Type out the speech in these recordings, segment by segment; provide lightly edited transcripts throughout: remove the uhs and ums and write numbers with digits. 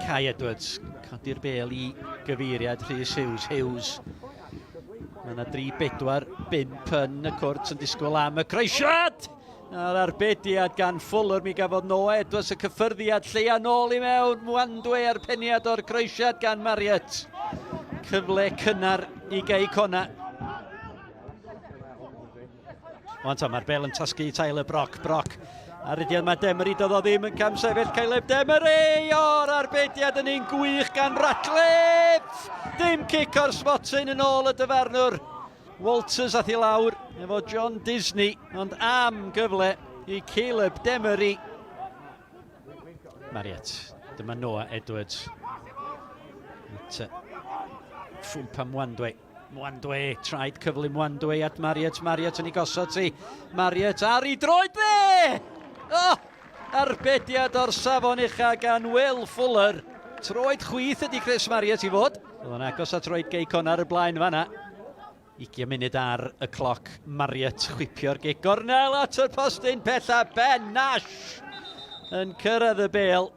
Kai Edwards, codi'r bel i gyfeiriad Rhys Hughes. Hughes. Mae yna 3, 4, 5 yn y cwrt yn disgwyl am y croesiad! A'r arbediad gan Fuller, mi gafodd Noah Edwards y cyffyrddiad lleia nôl i mewn. Mwandwe a'r peniad o'r croesiad gan Marriott. Cyfle cynnar i Gei Cona. Wan ta, mae'r bel yn tasgu i Tyler Brock. Brock Ar rediad mae Demery, doedd o ddim yn camsefyll Caleb Demery! O'r arbediad yn un gwych gan Ratcliffe! Dim cic o'r smotyn yn ôl y dyfarnwr. Walters ath i lawr efo John Disney, ond am gyfle i Caleb Demery. Mariet, dyma Noah Edwards. At Ffwmpa Mwandwe. Mwandwe, traed cyflym Mwandwe at Mariet. Mariet yn ei gosod ti. Mariet ar ei droed dde! Oh! Arbediad o'r safon ucha gan Will Fuller. Troed chwith ydy Chris Mariet i fod. Oedd o'n agos at roed Gei Connah ar y blaen fanna. 20 munud ar y cloc. Mariet chwipio'r gic gornel at y postyn pella. Ben Nash yn cyrraedd y bel.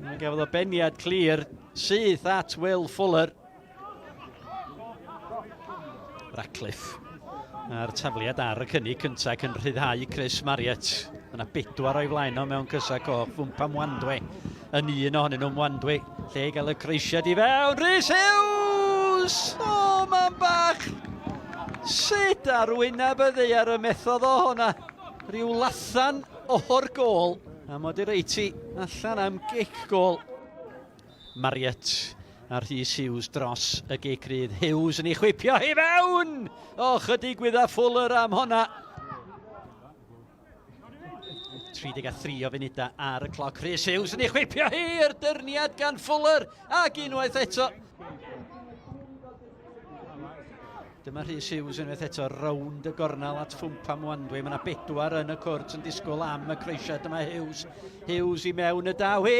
Mae'n gafodd o beniad clir syth at Will Fuller. Ratcliffe. A'r tafliad ar y cynnig cyntaf yn rhyddhau Chris Marriott. Mae yna bedwar o'i flaen o mewn cysa coch. Fwmpa Mwandwe yn un ohonyn nhw. Mwandwe lle i gael y croesiad i fewn. Rhys Hughes! O, oh, man bach! Sut ar wyneb y ddaear y methodd o hwnna? Rhyw lathan o'r gôl. A mod i reit i allan am gic gôl. Marriott a Rhys Hughes dros y gic rydd. Hughes yn ei chwipio hi fewn! O, chydig wydda Fuller am honna. 33 o funudau ar y cloc. Rhys Hughes yn ei chwipio hi i'r dyrniad gan Fuller ac unwaith eto. Dyma Rhys Hughes unwaith eto rownd y gornel at Ffwmpa Mwandwe. Mae yna bedwar yn y cwrt yn disgwyl am y croesiad. Dyma Hughes. Hughes i mewn y daw hi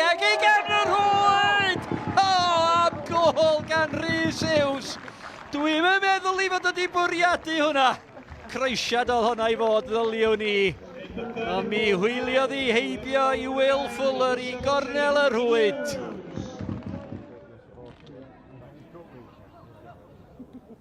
ac i gefn y rhwyd! O, am gôl gan Rhys Hughes! Dwi'm yn meddwl i fod wedi bwriadu hwnna. Croesiad oedd hwnna i fod, ddyliwn i. Ond mi hwyliodd hi heibio i Will Fuller i gornel y rhwyd.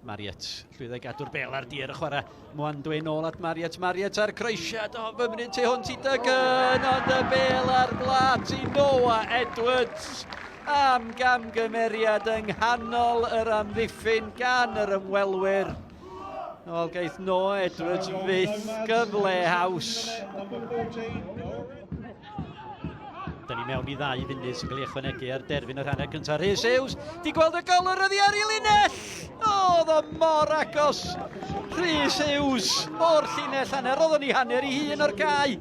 Mariet, llwyddo i gadw'r bel ar dir y chwarae. Mwandwe nôl at Mariet, Mariet ar croesiad o fymryn tu hwnt i Duggan, ond y bel ar blat i Noah Edwards am gamgymeriad yng nghanol yr amddiffyn gan yr ymwelwyr. Wel, gaeth Noah Edwards fyth gyfle haws. Da ni mewn i ddau funud sy'n cael ei ychwanegu ar derfyn yr hanner cyntaf. Rhys Hughes, di gweld y golwr oddi ar ei linell! O, oedd o mor agos! Rhys Hughes o'r llinell hanner, oedd o'n i hanner i hun o'r cae.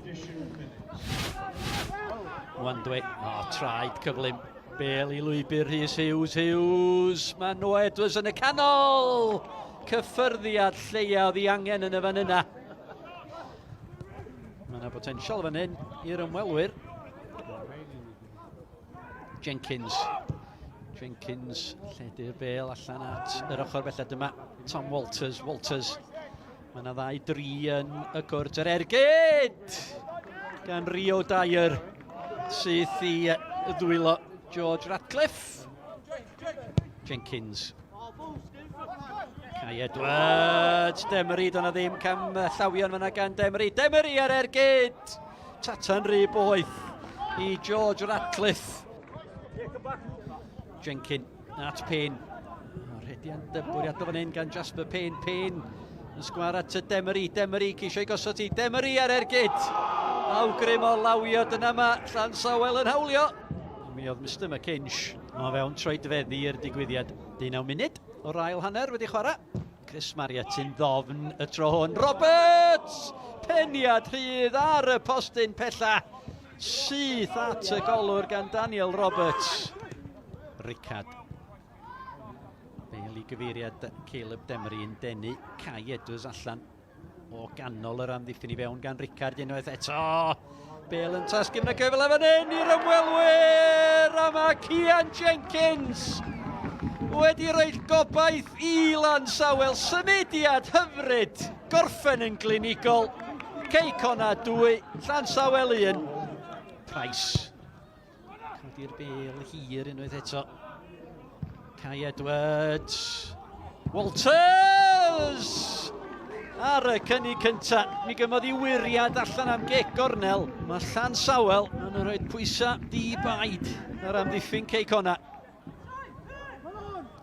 Wandwe, o, traed cyflym. Bel i lwybr Rhys Hughes, Hughes, mae Noah Edwards yn y canol! Cyffyrddiad lleia oedd ei angen yn y fan yna. Mae yna potensial fan hyn i'r ymwelwyr. Jenkins. Jenkins lledu'r bel allan at yr ochr bellaf. Dyma Tom Walters. Walters. Mae yna ddau dri yn y cwrt. Yr ergyd gan Rio Dyer syth i ddwylo George Ratcliffe. Jenkins. Kai Edwards, Demery, do'na ddim cam llawion fyna gan Demery. Demery ar ergyd! Tata'n rhy boeth i George Ratcliffe. Jenkin at Payne. Rhediad bwriadol fan hyn gan Jasper Payne. Payne yn sgwar at y Demery. Demery ceisio i gosod i. Demery ar ergyd! Awgrym o lawio, dyna mae Llansawel yn hawlio. Mi oedd Mr McKinch o fewn troedfeddi i'r digwyddiad. 19 munud o'r ail hanner wedi chwarae. Chris Marriott yn ddofn y tro hwn. Roberts! Peniad rhydd ar y postyn pella. Syth at y golwr gan Daniel Roberts. Rickard. Bale i gyfeiriad Caleb Demery yn denu Kai Edwards allan O ganol yr amddiffyn i fewn gan Ricard unwaith eto. Bale yn tasgu yn y cyfle fan hyn i'r ymwelwyr a mae Cian Jenkins wedi rhoi gobaith i Lansawel. Symudiad hyfryd, gorffen yn glinigol. Cei Connah 2, Llansawel 1. Price. Mynd i'r bel hir unwaith eto. Kai Edwards. Walters! Ar y cynnig cynta, mi gymodd i wiriad allan am gic gornel. Mae Llansawel yn rhoi pwysau di-baid ar amddiffyn Cei Connah.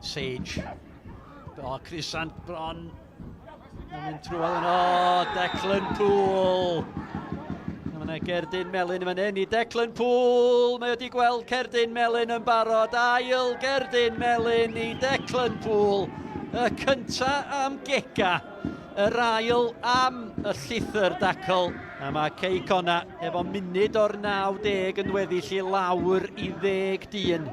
Sage. O, Crisant bron. Mae'n mynd trwodd yn o, Declan Poole. Mae yna gerdyn melyn yn fan hyn i Declan Poole. Mae wedi gweld cerdyn melyn yn barod. Ail gerdyn melyn i Declan Poole. Y cynta am Gega. Yr ail am y llithr dacl. A mae Cei Connah efo munud o'r 90 yn weddill i lawr i ddeg dyn.